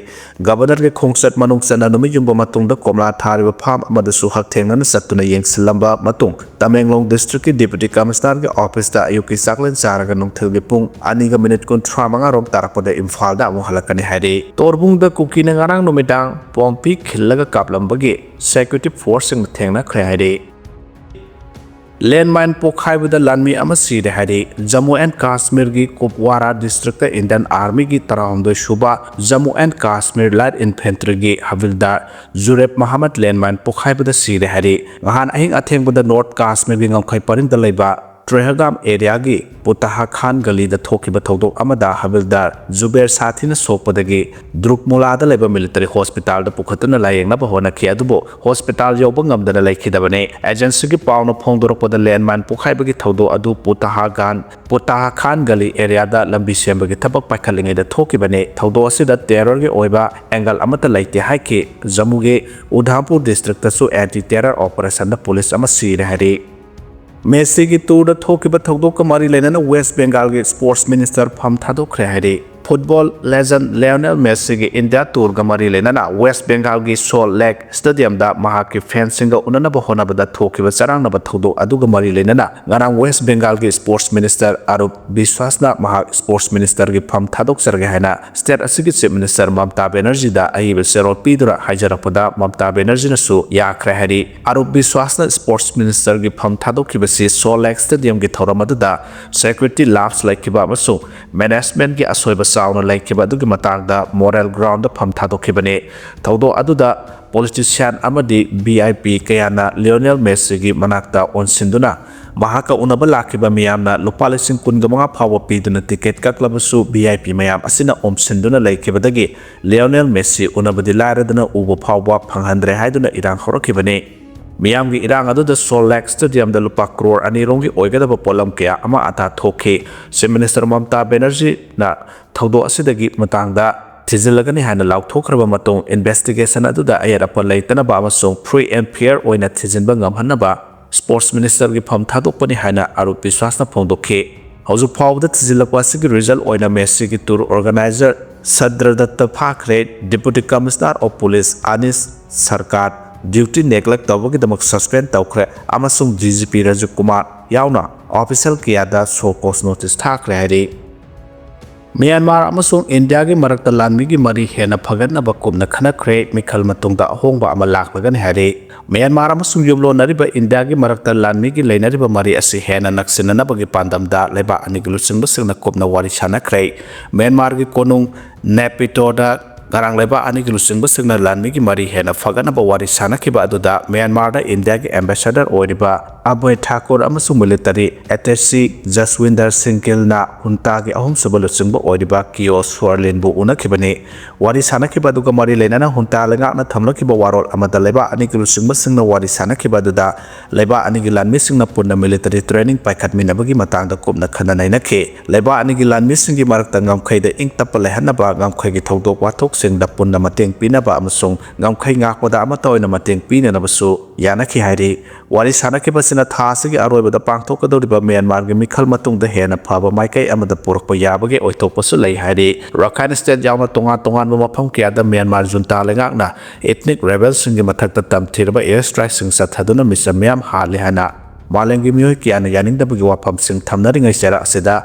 Governorꯒꯤ ꯈꯣꯡꯆꯠ ꯃꯅꯨꯡ ꯆꯟꯅ ꯅꯨꯃꯤꯠ ꯌꯨꯡꯕ ꯃꯇꯨꯡꯗ ꯀꯣꯝꯂꯥ ꯊꯥꯔꯤꯕ farm ꯑꯃꯗꯁꯨ ꯍꯛꯊꯦꯡꯅꯅ ꯆꯠꯇꯨꯅ ꯌꯦꯡꯁꯤꯜꯂꯝꯕ ꯃꯇꯨꯡ ꯇꯃꯦꯡꯂꯣꯡ districtꯀꯤ Deputy Commissionerꯒꯤ officeꯇ ꯑꯌꯨꯛꯀꯤ ꯆꯥꯛꯂꯦꯟ ꯆꯥꯔꯒ ꯅꯨꯡꯊꯤꯜꯒꯤ ꯄꯨꯡ ꯑꯅꯤꯒ ꯃꯤꯅꯤꯠ ꯀꯨꯟꯊ꯭ꯔꯥ ꯃꯉꯥ ꯔꯣꯝ ꯇꯥꯔꯛꯄꯗ ꯏꯝꯐꯥꯜꯗ ꯑꯃꯨꯛ ꯍꯜꯂꯛꯀꯅꯤ ꯍꯥꯏꯔꯤ꯫ ꯇꯣꯔꯕꯨꯡꯗ ꯀꯨꯀꯤꯅ ꯉꯔꯥꯡ ꯅꯨꯃꯤꯗꯥꯡ ꯄꯣꯝꯄꯤ ꯈꯤꯜꯂꯒ ꯀꯥꯞꯂꯝꯕꯒꯤ security forceꯁꯤꯡꯅ ꯊꯦꯡꯅꯈ꯭ꯔꯦ ꯍꯥꯏꯔꯤ꯫ Landmine ꯄꯣꯈꯥꯏꯕꯗ ꯂꯥꯟꯃꯤ ꯑꯃ ꯁꯤꯔꯦ ꯍꯥꯏꯔꯤ꯫ Jammu and Kashmirꯒꯤ ꯀꯨꯞꯋꯥꯔꯥ districtꯇ Indian Armyꯒꯤ ꯇꯔꯥꯍꯨꯝꯗꯣꯏ ꯁꯨꯕ Jammu and Kashmir Light Infantryꯒꯤ ꯍꯕꯤꯜꯗꯥꯔ ꯖꯨꯔꯦꯕ ꯃꯍꯃꯗ landmine ꯄꯣꯈꯥꯏꯕꯗ ꯁꯤꯔꯦ ꯍꯥꯏꯔꯤ꯫ ꯅꯍꯥꯟ ꯑꯍꯤꯡ ꯑꯊꯦꯡꯕꯗ North Kashmirꯒꯤ ꯉꯝꯈꯩ ꯄꯔꯤꯡꯗ ꯂꯩꯕ ꯇ꯭ꯔꯦꯍꯒꯥꯝ ꯑꯦꯔꯤꯌꯥꯒꯤ ꯄꯨꯇꯥꯍꯥ ꯈꯥꯟ ꯒꯂꯤꯗ ꯊꯣꯛꯈꯤꯕ ꯊꯧꯗꯣꯛ ꯑꯃꯗ ꯍꯕꯤꯜꯗꯥꯔ ꯖꯨꯕꯦꯔ ꯁꯥꯊꯤꯅ ꯁꯣꯛꯄꯗꯒꯤ ꯗ꯭ꯔꯨꯛꯃꯨꯂꯥꯗ ꯂꯩꯕ ꯃꯤꯂꯤꯇꯔꯤ ꯍꯣꯁꯄꯤꯇꯥꯜꯗ ꯄꯨꯈꯠꯇꯨꯅ ꯂꯥꯌꯦꯡꯅꯕ ꯍꯣꯠꯅꯈꯤ, ꯑꯗꯨꯕꯨ ꯍꯣꯁꯄꯤꯇꯥꯜ ꯌꯧꯕ ꯉꯝꯗꯅ ꯂꯩꯈꯤꯗꯕꯅꯤ꯫ ꯑꯦꯖꯦꯟꯁꯤꯒꯤ ꯄꯥꯎꯅ ꯐꯣꯡꯗꯣꯔꯛꯄꯗ, ꯂꯦꯟꯃꯥꯏꯟ ꯄꯣꯛꯈꯥꯏꯕꯒꯤ ꯊꯧꯗꯣꯛ ꯑꯗꯨ ꯄꯨꯇꯥꯍꯥ ꯒꯥꯟ, ꯄꯨꯇꯥꯍꯥ ꯈꯥꯟ ꯒꯂꯤ ꯑꯦꯔꯤꯌꯥꯗ ꯂꯝꯕꯤ ꯁꯦꯝꯕꯒꯤ ꯊꯕꯛ ꯄꯥꯏꯈꯠꯂꯤꯉꯩꯗ ꯊꯣꯛꯈꯤꯕꯅꯤ꯫ ꯊꯧꯗꯣꯛ ꯑꯁꯤꯗ ꯇꯦꯔꯔꯒꯤ ꯑꯣꯏꯕ ꯑꯦꯡꯒꯜ ꯑꯃꯠꯇ ꯂꯩꯇꯦ ꯍꯥꯏꯈꯤ꯫ ꯖꯝꯃꯨꯒꯤ ꯎꯙꯥꯝꯄꯨꯔ ꯗꯤꯁꯇ꯭ꯔꯤꯛꯇꯁꯨ ꯑꯦꯟꯇꯤ ꯇꯦꯔꯔ ꯑꯣꯄꯔꯦꯁꯟꯗ ꯄꯨꯂꯤꯁ ꯑꯃ ꯁꯤꯔꯦ ꯍꯥꯏꯔꯤ꯫ ꯃꯦꯁꯤꯒꯤ ꯇꯨꯔꯗ ꯊꯣꯛꯈꯤꯕ ꯊꯧꯗꯣꯛꯀ ꯃꯔꯤ ꯂꯩꯅꯅ ꯋꯦꯁ ꯕꯦꯡꯒꯥꯜꯒꯤ ꯁ꯭ꯄꯣꯔꯠꯁ ꯃꯤꯅꯤꯁꯇꯔ ꯐꯝ ꯊꯥꯗꯣꯛꯈ꯭ꯔꯦ ꯍꯥꯏꯔꯤ꯫ ꯐꯨꯠꯕꯣꯜ ꯂꯦꯖꯦꯟ ꯂꯤꯑꯣꯅꯦꯜ ꯃꯦꯁꯤꯒꯤ ꯏꯟꯗꯤꯌꯥ ꯇꯨꯔꯒ ꯃꯔꯤ ꯂꯩꯅꯅ ꯋꯦꯁ ꯕꯦꯡꯒꯥꯜꯒꯤ ꯁꯣꯜ ꯂꯦꯛ ꯁ꯭ꯇꯦꯗꯤꯌꯝꯗ ꯃꯍꯥꯛꯀꯤ ꯐꯦꯟꯁꯤꯡꯒ ꯎꯅꯅꯕ ꯍꯣꯠꯅꯕꯗ ꯊꯣꯛꯈꯤꯕ ꯆꯔꯥꯡꯅꯕ ꯊꯧꯗꯣꯛ ꯑꯗꯨꯒ ꯃꯔꯤ ꯂꯩꯅꯅ ꯉꯔꯥꯡ ꯋꯦꯁ ꯕꯦꯡꯒꯥꯜꯒꯤ ꯁ꯭ꯄꯣꯔꯠꯁ ꯃꯤꯅꯤꯁꯇꯔ ꯑꯔꯨꯞ ꯕꯤꯁ꯭ꯋꯥꯁꯅ ꯃꯍꯥꯛ ꯁ꯭ꯄꯣꯔꯠꯁ ꯃꯤꯅꯤꯁꯇꯔꯒꯤ ꯐꯝ ꯊꯥꯗꯣꯛꯆꯔꯒꯦ ꯍꯥꯏꯅ ꯁ꯭ꯇꯦꯠ ꯑꯁꯤꯒꯤ ꯆꯤꯐ ꯃꯤꯅꯤꯁꯇꯔ ꯃꯝꯇꯥ ꯕꯦꯅꯔꯖꯤꯗ ꯑꯏꯕ ꯆꯦꯔꯣꯜ ꯄꯤꯗꯨꯅ ꯍꯥꯏꯖꯔꯛꯄꯗ, ꯃꯝꯇꯥ ꯕꯦꯅꯔꯖꯤꯅꯁꯨ ꯌꯥꯈ꯭ꯔꯦ ꯍꯥꯏꯔꯤ꯫ ꯑꯔꯨꯞ ꯕꯤꯁ꯭ꯋꯥꯁꯅ ꯁ꯭ꯄꯣꯔꯠꯁ ꯃꯤꯅꯤꯁꯇꯔꯒꯤ ꯐꯝ ꯊꯥꯗꯣꯛꯈꯤꯕꯁꯤ ꯁꯣꯜ ꯂꯦꯛ ꯁ꯭ꯇꯦꯗꯤꯌꯝꯒꯤ ꯊꯧꯔꯝ ꯑꯗꯨꯗ ꯁꯦꯀ꯭ꯌꯨꯔꯤꯇꯤ ꯂꯥꯞꯁ ꯂꯩꯈꯤꯕ ꯑꯃꯁꯨꯡ ꯃꯦꯅꯦꯖꯃꯦꯟꯠꯀꯤ ꯑꯁꯣꯏꯕ ꯆꯥꯎꯅ ꯂꯩꯈꯤꯕ ꯑꯗꯨꯒꯤ ꯃꯇꯥꯡꯗ ꯃꯣꯔꯦꯜ ꯒ꯭ꯔꯥꯎꯟꯗ ꯐꯝ ꯊꯥꯗꯣꯛꯈꯤꯕꯅꯤ꯫ ꯊꯧꯗꯣꯛ ꯑꯗꯨꯗ ꯄꯣꯂꯤꯇꯤꯁꯤꯌꯥꯟ ꯑꯃꯗꯤ ꯚꯤ ꯑꯥꯏ ꯄꯤ ꯀꯌꯥꯅ ꯂꯤꯑꯣꯅꯦꯜ ꯃꯦꯁꯤꯒꯤ ꯃꯅꯥꯛꯇ ꯑꯣꯟꯁꯤꯟꯗꯨꯅ ꯃꯍꯥꯛꯀ ꯎꯅꯕ ꯂꯥꯛꯈꯤꯕ ꯃꯤꯌꯥꯝꯅ ꯂꯨꯄꯥ ꯂꯤꯁꯤꯡ ꯀꯨꯟꯒ ꯃꯉꯥ ꯐꯥꯎꯕ ꯄꯤꯗꯨꯅ ꯇꯤꯀꯦꯠ ꯀꯛꯂꯕꯁꯨ, ꯚꯤ ꯑꯥꯏ ꯄꯤ ꯃꯌꯥꯝ ꯑꯁꯤꯅ ꯑꯣꯝꯁꯤꯟꯗꯨꯅ ꯂꯩꯈꯤꯕꯗꯒꯤ ꯂꯤꯑꯣꯅꯦꯜ ꯃꯦꯁꯤ ꯎꯅꯕꯗꯤ ꯂꯥꯏꯔꯗꯅ ꯎꯕ ꯐꯥꯎꯕ ꯐꯪꯍꯟꯗ꯭ꯔꯦ ꯍꯥꯏꯗꯨꯅ ꯏꯔꯥꯡ ꯍꯧꯔꯛꯈꯤꯕꯅꯤ꯫ ꯃꯤꯌꯥꯝꯒꯤ ꯏꯔꯥꯡ ꯑꯗꯨꯗ ꯁꯣꯜ ꯂꯦꯛ ꯁ꯭ꯇꯦꯗꯤꯌꯝꯗ ꯂꯨꯄꯥ ꯀ꯭ꯔꯣꯔ ꯑꯅꯤ ꯔꯣꯝꯒꯤ ꯑꯣꯏꯒꯗꯕ ꯄꯣꯠꯂꯝ ꯀꯌꯥ ꯑꯃ ꯑꯇꯥ ꯊꯣꯛꯈꯤ꯫ ꯆꯤꯐ ꯃꯤꯅꯤꯁꯇꯔ ꯃꯝꯇꯥ ꯕꯦꯅꯔꯖꯤꯅ ꯊꯧꯗꯣꯛ ꯑꯁꯤꯗꯒꯤ ꯃꯇꯥꯡꯗ ꯊꯤꯖꯤꯜꯂꯒꯅꯤ ꯍꯥꯏꯅ ꯂꯥꯎꯊꯣꯛꯈ꯭ꯔꯕ ꯃꯇꯨꯡ, ꯏꯟꯚꯦꯁꯇꯤꯒꯦꯁꯟ ꯑꯗꯨꯗ ꯑꯌꯦꯠ ꯑꯄꯟ ꯂꯩꯇꯅꯕ ꯑꯃꯁꯨꯡ ꯐ꯭ꯔꯤ ꯑꯦꯟ ꯐꯤꯌꯔ ꯑꯣꯏꯅ ꯊꯤꯖꯤꯟꯕ ꯉꯝꯍꯟꯅꯕ ꯁ꯭ꯄꯣꯔꯠꯁ ꯃꯤꯅꯤꯁꯇꯔꯒꯤ ꯐꯝ ꯊꯥꯗꯣꯛꯄꯅꯤ ꯍꯥꯏꯅ ꯑꯔꯨꯞ ꯕꯤꯁ꯭ꯋꯥꯁꯅ ꯐꯣꯡꯗꯣꯛꯈꯤ꯫ ꯍꯧꯖꯤꯛ ꯐꯥꯎꯕꯗ ꯊꯤꯖꯤꯜꯂꯛꯄ ꯑꯁꯤꯒꯤ ꯔꯤꯖꯜ ꯑꯣꯏꯅ ꯃꯦꯁꯤꯒꯤ ꯇꯨꯔ ꯑꯣꯔꯒꯅꯥꯏꯖꯔ ꯁꯗ꯭ꯔꯗꯠꯇ ꯐꯥꯈ꯭ꯔꯦ꯫ Deputy commissioner of police Anish Sarkar duty neglect ꯇꯧꯕꯒꯤꯗꯃꯛ suspend ꯇꯧꯈ꯭ꯔꯦ ꯑꯃꯁꯨꯡ D G P Rajiv Kumar ꯌꯥꯎꯅ ꯑꯣꯐꯤꯁꯤꯌꯦꯜ ꯀꯌꯥꯗ ꯁꯣ ꯀꯣꯁ ꯅꯣꯇꯤꯁ ꯊꯥꯈ꯭ꯔꯦ ꯍꯥꯏꯔꯤ꯫ ꯃ꯭ꯌꯥꯟꯃꯥꯔ ꯑꯃꯁꯨꯡ ꯏꯟꯗꯤꯌꯥꯒꯤ ꯃꯔꯛꯇ ꯂꯥꯟꯃꯤꯒꯤ ꯃꯔꯤ ꯍꯦꯟꯅ ꯐꯒꯠꯅꯕ ꯀꯨꯞꯅ ꯈꯟꯅꯈ꯭ꯔꯦ꯫ ꯃꯤꯈꯜ ꯃꯇꯨꯡꯗ ꯑꯍꯣꯡꯕ ꯑꯃ ꯂꯥꯛꯂꯒꯅꯤ ꯍꯥꯏꯔꯤ꯫ ꯃ꯭ꯌꯥꯟꯃꯥꯔ ꯑꯃꯁꯨꯡ ꯌꯨꯝꯂꯣꯟꯅꯔꯤꯕ ꯏꯟꯗꯤꯌꯥꯒꯤ ꯃꯔꯛꯇ ꯂꯥꯟꯃꯤꯒꯤ ꯂꯩꯅꯔꯤꯕ ꯃꯔꯤ ꯑꯁꯤ ꯍꯦꯟꯅ ꯅꯛꯁꯤꯟꯅꯅꯕꯒꯤ ꯄꯥꯟꯗꯝꯗ ꯂꯩꯕꯥꯛ ꯑꯅꯤꯒꯤ ꯂꯨꯆꯤꯡꯕꯁꯤꯡꯅ ꯀꯨꯞꯅ ꯋꯥꯔꯤ ꯁꯥꯟꯅꯈ꯭ꯔꯦ꯫ ꯃ꯭ꯌꯥꯟꯃꯥꯔꯒꯤ ꯀꯣꯅꯨꯡ ꯅꯦꯄꯤꯇꯣꯗ ꯉꯔꯥꯡ ꯂꯩꯕꯥꯛ ꯑꯅꯤꯒꯤ ꯂꯨꯆꯤꯡꯕꯁꯤꯡꯅ ꯂꯥꯟꯃꯤꯒꯤ ꯃꯔꯤ ꯍꯦꯟꯅ ꯐꯒꯠꯅꯕ ꯋꯥꯔꯤ ꯁꯥꯟꯅꯈꯤꯕ ꯑꯗꯨꯗ ꯃ꯭ꯌꯥꯟꯃꯥꯔꯗ ꯏꯟꯗꯤꯌꯥꯒꯤ ꯑꯦꯝꯕꯦꯁꯦꯗꯔ ꯑꯣꯏꯔꯤꯕ ꯑꯚꯣꯏ ꯊꯥꯀꯨꯔ ꯑꯃꯁꯨꯡ ꯃꯤꯂꯤꯇꯔꯤ ꯑꯦꯇꯦꯆꯤ ꯖꯁꯋꯤꯟꯗꯔ ꯁꯤꯡꯒꯤꯜꯅ ꯍꯨꯟꯇꯥꯒꯤ ꯑꯍꯨꯝꯁꯨꯕ ꯂꯨꯆꯤꯡꯕ ꯑꯣꯏꯔꯤꯕ ꯀꯤꯑꯣ ꯁ꯭ꯋꯔꯂꯤꯟꯕꯨ ꯎꯅꯈꯤꯕꯅꯤ꯫ ꯋꯥꯔꯤ ꯁꯥꯅꯈꯤꯕ ꯑꯗꯨꯒ ꯃꯔꯤ ꯂꯩꯅꯅ ꯍꯨꯟꯇꯥ ꯂꯩꯉꯥꯛꯅ ꯊꯝꯂꯛꯈꯤꯕ ꯋꯥꯔꯣꯜ ꯑꯃꯗ ꯂꯩꯕꯥꯛ ꯑꯅꯤꯒꯤ ꯂꯨꯆꯤꯡꯕꯁꯤꯡꯅ ꯋꯥꯔꯤ ꯁꯥꯅꯈꯤꯕ ꯑꯗꯨꯗ ꯂꯩꯕꯥꯛ ꯑꯅꯤꯒꯤ ꯂꯥꯟꯃꯤꯁꯤꯡꯅ ꯄꯨꯟꯅ ꯃꯤꯂꯤꯇꯔꯤ ꯇ꯭ꯔꯦꯅꯤꯡ ꯄꯥꯏꯈꯠꯃꯤꯟꯅꯕꯒꯤ ꯃꯇꯥꯡꯗ ꯀꯨꯞꯅ ꯈꯟꯅ ꯅꯩꯅꯈꯤ꯫ ꯂꯩꯕꯥꯛ ꯑꯅꯤꯒꯤ ꯂꯥꯟꯃꯤꯁꯤꯡꯒꯤ ꯃꯔꯛꯇ ꯉꯝꯈꯩꯗ ꯏꯪ ꯇꯞꯄ ꯂꯩꯍꯟꯅꯕ, ꯉꯝꯈꯩꯒꯤ ꯊꯧꯗꯣꯛ ꯋꯥꯊꯣꯛꯁꯤꯡꯗ ꯄꯨꯟꯅ ꯃꯇꯦꯡ ꯄꯤꯅꯕ ꯑꯃꯁꯨꯡ ꯉꯝꯈꯩ ꯉꯥꯛꯄꯗ ꯑꯃꯠꯇ ꯑꯣꯏꯅ ꯃꯇꯦꯡ ꯄꯤꯅꯅꯕꯁꯨ ꯌꯥꯅꯈꯤ ꯍꯥꯏꯔꯤ꯫ ꯋꯥꯔꯤ ꯁꯥꯅꯈꯤꯕꯁꯤꯅ ꯊꯥ ꯑꯁꯤꯒꯤ ꯑꯔꯣꯏꯕꯗ ꯄꯥꯡꯊꯣꯛꯀꯗꯧꯔꯤꯕ ꯃ꯭ꯌꯥꯟꯃꯥꯔꯒꯤ ꯃꯤꯈꯜ ꯃꯇꯨꯡꯗ ꯍꯦꯟꯅ ꯐꯕ ꯃꯥꯏꯀꯩ ꯑꯃꯗ ꯄꯨꯔꯛꯄ ꯌꯥꯕꯒꯤ ꯑꯣꯏꯊꯣꯛꯄꯁꯨ ꯂꯩ ꯍꯥꯏꯔꯤ꯫ ꯔꯈꯥꯏꯟ ꯁ꯭ꯇꯦꯠ ꯌꯥꯎꯅ ꯇꯣꯉꯥꯟ ꯇꯣꯉꯥꯟꯕ ꯃꯐꯝ ꯀꯌꯥꯗ ꯃ꯭ꯌꯥꯟꯃꯥꯔ ꯖꯨꯟꯇꯥ ꯂꯩꯉꯥꯛꯅ ꯏꯊꯅꯤꯛ ꯔꯦꯕꯦꯜꯁꯤꯡꯒꯤ ꯃꯊꯛꯇ ꯇꯝꯊꯤꯔꯕ ꯑꯦꯌꯔ ꯁ꯭ꯇ꯭ꯔꯥꯏꯛꯁꯤꯡ ꯆꯠꯊꯗꯨꯅ ꯃꯤꯆꯝ ꯃꯤꯌꯥꯝ ꯍꯥꯠꯂꯦ ꯍꯥꯏꯅ ꯃꯥꯂꯦꯝꯒꯤ ꯃꯤꯑꯣꯏ ꯀꯌꯥꯅ ꯌꯥꯅꯤꯡꯗꯕꯒꯤ ꯋꯥꯐꯝꯁꯤꯡ ꯊꯝꯅꯔꯤꯉꯩ ꯆꯩꯔꯥꯛ ꯑꯁꯤꯗ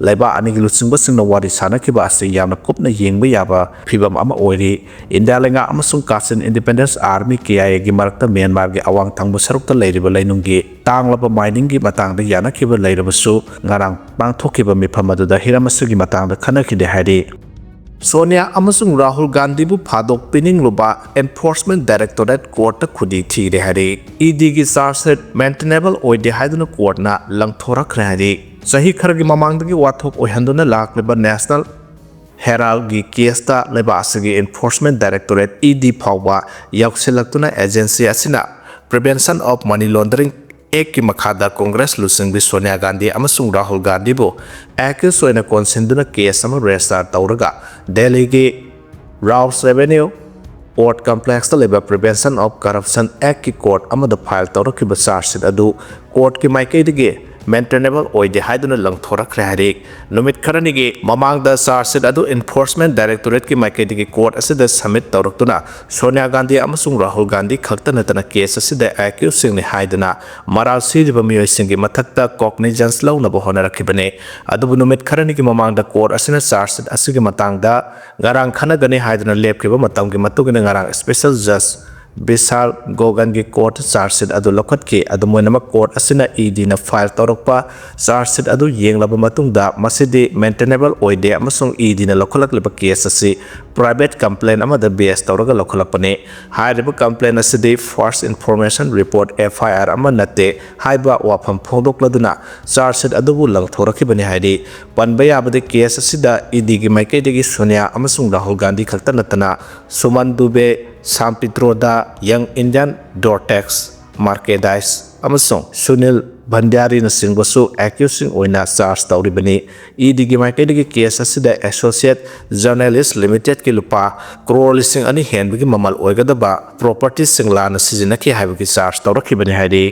ꯂꯩꯕꯥꯛ ꯑꯅꯤꯒꯤ ꯂꯨꯆꯤꯡꯕꯁꯤꯡꯅ ꯋꯥꯔꯤ ꯁꯥꯅꯈꯤꯕ ꯑꯁꯤ ꯌꯥꯝꯅ ꯀꯨꯞꯅ ꯌꯦꯡꯕ ꯌꯥꯕ ꯐꯤꯚꯝ ꯑꯃ ꯑꯣꯏꯔꯤ꯫ ꯏꯟꯗꯤꯌꯥ ꯂꯩꯉꯥꯛ ꯑꯃꯁꯨꯡ ꯀꯥꯆꯤꯟ ꯏꯟꯗꯤꯄꯦꯟꯗꯦꯟꯁ ꯑꯥꯔꯃꯤ, ꯀꯦ ꯑꯥꯏ ꯑꯦꯒꯤ ꯃꯔꯛꯇ ꯃ꯭ꯌꯥꯟꯃꯥꯔꯒꯤ ꯑꯋꯥꯡ ꯊꯪꯕ ꯁꯔꯨꯛꯇ ꯂꯩꯔꯤꯕ ꯂꯩꯅꯨꯡꯒꯤ ꯇꯥꯡꯂꯕ ꯃꯥꯏꯅꯤꯡꯒꯤ ꯃꯇꯥꯡꯗ ꯌꯥꯅꯈꯤꯕ ꯂꯩꯔꯕꯁꯨ, ꯉꯔꯥꯡ ꯄꯥꯡꯊꯣꯛꯈꯤꯕ ꯃꯤꯐꯝ ꯑꯗꯨꯗ ꯍꯤꯔꯝ ꯑꯁꯤꯒꯤ ꯃꯇꯥꯡꯗ ꯈꯟꯅꯈꯤꯗꯦ ꯍꯥꯏꯔꯤ꯫ ꯁꯣꯅꯤꯌꯥ ꯑꯃꯁꯨꯡ ꯔꯥꯍꯨꯜ ꯒꯥꯟꯙꯤꯕꯨ ꯐꯥꯗꯣꯛ ꯄꯤꯅꯤꯡꯂꯨꯕ ꯑꯦꯟꯐꯣꯔꯁꯃꯦꯟ ꯗꯥꯏꯔꯦꯛꯇꯣꯔꯦꯠ ꯀꯣꯔꯠꯇ ꯈꯨꯗꯤ ꯊꯤꯔꯦ ꯍꯥꯏꯔꯤ꯫ ꯏ ꯗꯤꯒꯤ ꯆꯥꯔꯖ ꯁꯤꯠ ꯃꯦꯟꯇꯦꯅꯦꯕꯜ ꯑꯣꯏꯗꯦ ꯍꯥꯏꯗꯨꯅ ꯀꯣꯔꯠꯅ ꯂꯪꯊꯣꯔꯛꯈ꯭ꯔꯦ ꯍꯥꯏꯔꯤ꯫ ꯆꯍꯤ ꯈꯔꯒꯤ ꯃꯃꯥꯡꯗꯒꯤ ꯋꯥꯊꯣꯛ ꯑꯣꯏꯍꯟꯗꯨꯅ ꯂꯥꯛꯂꯤꯕ ꯅꯦꯁꯅꯦꯜ ꯍꯦꯔꯥꯜꯒꯤ ꯀꯦꯁꯇ ꯂꯩꯕꯥꯛ ꯑꯁꯤꯒꯤ ꯑꯦꯟꯐꯣꯔꯁꯃꯦꯟ ꯗꯥꯏꯔꯦꯛꯇꯣꯔꯦꯠ, ꯏ ꯗꯤ, ꯐꯥꯎꯕ ꯌꯧꯁꯤꯜꯂꯛꯇꯨꯅ ꯑꯦꯖꯦꯟꯁꯤ ꯑꯁꯤꯅ Prevention of Money Laundering Act ꯀꯤ ꯃꯈꯥꯗ ꯀꯣꯡꯒ꯭ꯔꯦꯁ ꯂꯨꯆꯤꯡꯕꯤ ꯁꯣꯅꯤꯌꯥ ꯒꯥꯟꯙꯤ ꯑꯃꯁꯨꯡ ꯔꯥꯍꯨꯜ ꯒꯥꯟꯙꯤꯕꯨ ꯑꯦꯀ꯭ꯌꯨꯁ ꯑꯣꯏꯅ ꯀꯣꯟꯁꯤꯟꯗꯨꯅ ꯀꯦꯁ ꯑꯃ ꯔꯦꯖꯤꯁꯇꯥꯔ ꯇꯧꯔꯒ ꯗꯦꯜꯂꯤꯒꯤ ꯔꯥꯎꯁ ꯑꯦꯚꯦꯅ꯭ꯌꯨ ꯀꯣꯔꯠ ꯀꯝꯄ꯭ꯂꯦꯛꯁꯇ ꯂꯩꯕ Prevention of Corruption Act ꯀꯤ ꯀꯣꯔꯠ ꯑꯃꯗ ꯐꯥꯏꯜ ꯇꯧꯔꯛꯈꯤꯕ ꯆꯥꯔꯖ ꯁꯤꯠ ꯑꯗꯨ ꯀꯣꯔꯠꯀꯤ ꯃꯥꯏꯀꯩꯗꯒꯤ ꯃꯦꯟꯇꯦꯅꯦꯕꯜ ꯑꯣꯏꯗꯦ ꯍꯥꯏꯗꯨꯅ ꯂꯪꯊꯣꯔꯛꯈ꯭ꯔꯦ ꯍꯥꯏꯔꯤ꯫ ꯅꯨꯃꯤꯠ ꯈꯔꯅꯤꯒꯤ ꯃꯃꯥꯡꯗ ꯆꯥꯔꯖ ꯁꯤꯠ ꯑꯗꯨ ꯑꯦꯟꯐꯣꯔꯁꯃꯦꯟ ꯗꯥꯏꯔꯦꯛꯇꯣꯔꯦꯠꯀꯤ ꯃꯥꯏꯀꯩꯗꯒꯤ ꯀꯣꯔꯠ ꯑꯁꯤꯗ ꯁꯕꯃꯤꯠ ꯇꯧꯔꯛꯇꯨꯅ ꯁꯣꯅꯤꯌꯥ ꯒꯥꯟꯙꯤ ꯑꯃꯁꯨꯡ ꯔꯥꯍꯨꯜ ꯒꯥꯟꯙꯤ ꯈꯛꯇ ꯅꯠꯇꯅ ꯀꯦꯁ ꯑꯁꯤꯗ ꯑꯦꯀ꯭ꯌꯨꯁꯁꯤꯡꯅꯤ ꯍꯥꯏꯗꯨꯅ ꯃꯔꯥꯜ ꯁꯤꯔꯤꯕ ꯃꯤꯑꯣꯏꯁꯤꯡꯒꯤ ꯃꯊꯛꯇ ꯀꯣꯒꯅꯤꯖꯦꯟꯁ ꯂꯧꯅꯕ ꯍꯣꯠꯅꯔꯛꯈꯤꯕꯅꯤ꯫ ꯑꯗꯨꯕꯨ ꯅꯨꯃꯤꯠ ꯈꯔꯅꯤꯒꯤ ꯃꯃꯥꯡꯗ ꯀꯣꯔꯠ ꯑꯁꯤꯅ ꯆꯥꯔꯖ ꯁꯤꯠ ꯑꯁꯤꯒꯤ ꯃꯇꯥꯡꯗ ꯉꯔꯥꯡ ꯈꯟꯅꯒꯅꯤ ꯍꯥꯏꯗꯨꯅ ꯂꯦꯞꯈꯤꯕ ꯃꯇꯝꯒꯤ ꯃꯇꯨꯡ ꯏꯟꯅ ꯉꯔꯥꯡ ꯁ꯭ꯄꯦꯁꯦꯜ ꯖꯖ ꯕꯤꯁꯥꯜ ꯒꯣꯒꯟꯒꯤ ꯀꯣꯔꯠ ꯆꯥꯔꯖ ꯁꯤꯠ ꯑꯗꯨ ꯂꯧꯈꯠꯈꯤ꯫ ꯑꯗꯨꯝ ꯑꯣꯏꯅꯃꯛ, ꯀꯣꯔꯠ ꯑꯁꯤꯅ ꯏ ꯗꯤꯅ ꯐꯥꯏꯜ ꯇꯧꯔꯛꯄ ꯆꯥꯔꯖ ꯁꯤꯠ ꯑꯗꯨ ꯌꯦꯡꯂꯕ ꯃꯇꯨꯡꯗ ꯃꯁꯤꯗꯤ ꯃꯦꯟꯇꯦꯅꯦꯕꯜ ꯑꯣꯏꯗꯦ ꯑꯃꯁꯨꯡ ꯏ ꯗꯤꯅ ꯂꯧꯈꯠꯂꯛꯂꯤꯕ ꯀꯦꯁ ꯑꯁꯤ private complaint ꯑꯃꯗ base ꯇꯧꯔꯒ ꯂꯧꯈꯠꯂꯛꯄꯅꯤ꯫ ꯍꯥꯏꯔꯤꯕ complaint ꯑꯁꯤꯗꯤ first information report, F I R, ꯑꯃ ꯅꯠꯇꯦ ꯍꯥꯏꯕ ꯋꯥꯐꯝ ꯐꯣꯡꯗꯣꯛꯂꯗꯨꯅ charge sheet ꯑꯗꯨꯕꯨ ꯂꯪꯊꯣꯔꯛꯈꯤꯕꯅꯤ ꯍꯥꯏꯔꯤ꯫ ꯄꯟꯕ ꯌꯥꯕꯗꯤ case ꯑꯁꯤꯗ E D ꯒꯤ ꯃꯥꯏꯀꯩꯗꯒꯤ ꯁꯣꯅꯤꯌꯥ ꯑꯃꯁꯨꯡ ꯔꯥꯍꯨꯜ ꯒꯥꯟꯙꯤ ꯈꯛꯇ ꯅꯠꯇꯅ ꯁꯨꯃꯟ ꯗꯨꯕꯦ, ꯁꯥꯝ ꯄꯤꯇ꯭ꯔꯣꯗꯥ, Young Indian, ꯗꯣꯔꯇꯦꯛꯁ ꯃꯥꯔꯀꯦꯗꯥꯏꯁ ꯑꯃꯁꯨꯡ ꯁꯨꯅꯤꯜ ꯚꯟꯗ꯭ꯌꯥꯔꯤꯅꯆꯤꯡꯕꯁꯨ ꯑꯦꯀ꯭ꯌꯨꯖꯁꯤꯡ ꯑꯣꯏꯅ ꯆꯥꯔꯖ ꯇꯧꯔꯤꯕꯅꯤ꯫ ꯏ ꯗꯤꯒꯤ ꯃꯥꯏꯀꯩꯗꯒꯤ ꯀꯦꯁ ꯑꯁꯤꯗ ꯑꯦꯁꯣꯁꯤꯌꯦꯠ ꯖꯔꯅꯦꯂꯤꯁ ꯂꯤꯃꯤꯇꯦꯗꯀꯤ ꯂꯨꯄꯥ ꯀ꯭ꯔꯣꯔ ꯂꯤꯁꯤꯡ ꯑꯅꯤ ꯍꯦꯟꯕꯒꯤ ꯃꯃꯜ ꯑꯣꯏꯒꯗꯕ ꯄ꯭ꯔꯣꯄꯔꯇꯤꯁꯤꯡ ꯂꯥꯟꯅ ꯁꯤꯖꯤꯟꯅꯈꯤ ꯍꯥꯏꯕꯒꯤ ꯆꯥꯔꯖ ꯇꯧꯔꯛꯈꯤꯕꯅꯤ ꯍꯥꯏꯔꯤ꯫